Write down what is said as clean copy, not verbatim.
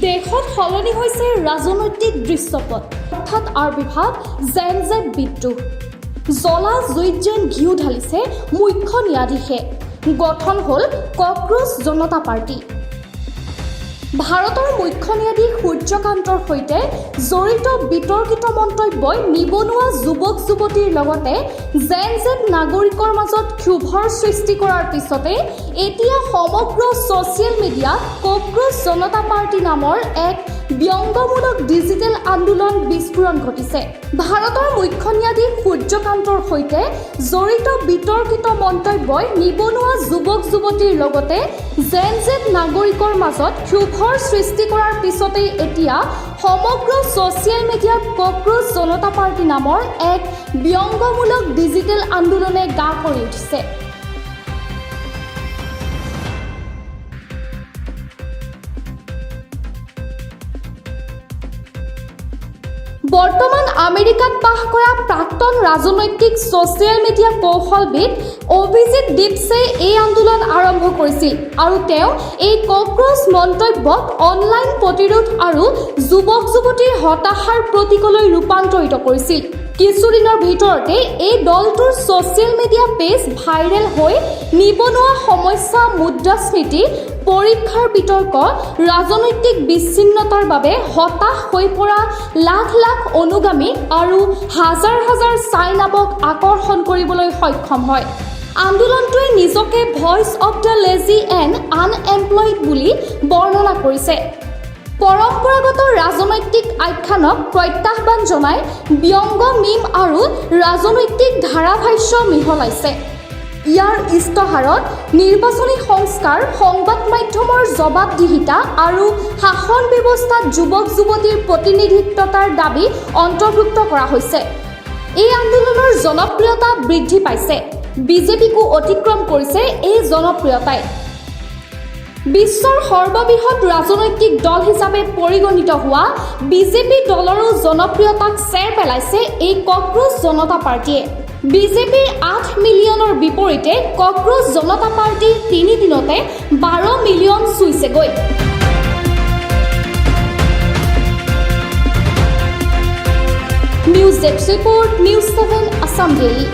দেশত সলনি হৈছে ৰাজনৈতিক দৃশ্যপট। অৰ্থাৎ আৱিৰ্ভাৱ জেন জেড বিদ্ৰোহ। জ্বলা জুইত যেন ঘিউ ঢালিছে মুখ্য ন্যায়াধীশে। গঠন হ'ল কক্ৰ'চ জনতা পাৰ্টী। ভাৰতৰ মুখ্য ন্যায়াধীশ সূৰ্যকান্তৰ সৈতে জড়িত বিতৰ্কিত মন্তব্যই নিবনুৱা যুৱক যুৱতীৰ লগতে জেন জেড নাগৰিকৰ মাজত ক্ষোভৰ সৃষ্টি কৰাৰ পিছতে এতিয়া সমগ্ৰ ছ'চিয়েল মিডিয়াত কক্ৰ'চ জনতা পাৰ্টী নামৰ এক ব্যংগমূলক ডিজিটেল আন্দোলন বিস্ফোৰণ ঘটিছে। ভাৰতৰ মুখ্য ন্যায়াধীশ সূৰ্যকান্তৰ সৈতে জড়িত বিতৰ্কিত মন্তব্যই নিবনুৱা যুৱক যুৱতীৰ লগতে জেন জেড নাগৰিকৰ মাজত ক্ষোভৰ সৃষ্টি কৰাৰ পিছতেই এতিয়া সমগ্ৰ ছ'চিয়েল মিডিয়াত কক্ৰ'চ জনতা পাৰ্টী নামৰ এক ব্যংগমূলক ডিজিটেল আন্দোলনে গা কৰি উঠিছে। বৰ্তমান আমেৰিকাত বাস কৰা প্ৰাক্তন ৰাজনৈতিক ছ'চিয়েল মিডিয়া কৌশলবিদ অভিজিত দীপছে এই আন্দোলন আৰম্ভ কৰিছিল আৰু তেওঁ এই কক্ৰ'চ মন্তব্যক অনলাইন প্ৰতিৰোধ আৰু যুৱক যুৱতীৰ হতাশাৰ প্ৰতীকলৈ ৰূপান্তৰিত কৰিছিল। কিছুদিনৰ ভিতৰতে এই দলটোৰ ছ'চিয়েল মিডিয়া পেজ ভাইৰেল হৈ নিবনুৱা সমস্যা, মুদ্ৰাস্ফীতি, পৰীক্ষাৰ বিতৰ্ক, ৰাজনৈতিক বিচ্ছিন্নতাৰ বাবে হতাশ হৈ পৰা লাখ লাখ অনুগামী আৰু হাজাৰ হাজাৰ চাইনাবক আকৰ্ষণ কৰিবলৈ সক্ষম হয়। আন্দোলনটোৱে নিজকে "Voice of the Lazy and Unemployed" বুলি বৰ্ণনা কৰিছে। পৰম্পৰাগত ৰাজনৈতিক আখ্যানক প্ৰত্যাহ্বান জনাই ব্যংগ, মিম আৰু ৰাজনৈতিক ধাৰাভাষ্য মিহলাইছে। ইয়াৰ ইস্তাহাৰত নিৰ্বাচনী সংস্কাৰ, সংবাদ মাধ্যমৰ জবাবদিহিতা আৰু শাসন ব্যৱস্থাত যুৱক যুৱতীৰ প্ৰতিনিধিত্বতাৰ দাবী অন্তৰ্ভুক্ত কৰা হৈছে। এই আন্দোলনৰ জনপ্ৰিয়তা বৃদ্ধি পাইছে। বিজেপিকো অতিক্ৰম কৰিছে এই জনপ্ৰিয়তাই। বিশ্বৰ সৰ্ববৃহৎ ৰাজনৈতিক দল হিচাপে পৰিগণিত হোৱা বিজেপি দলৰো জনপ্ৰিয়তাক চেৰ পেলাইছে এই কক্ৰ'চ জনতা পাৰ্টীয়ে। বিজেপিৰ 8 মিলিয়নৰ বিপৰীতে কক্ৰ'চ জনতা পাৰ্টী 3 দিনতে 12 million চুইছেগৈ। News desk report, News 7 Assam Daily.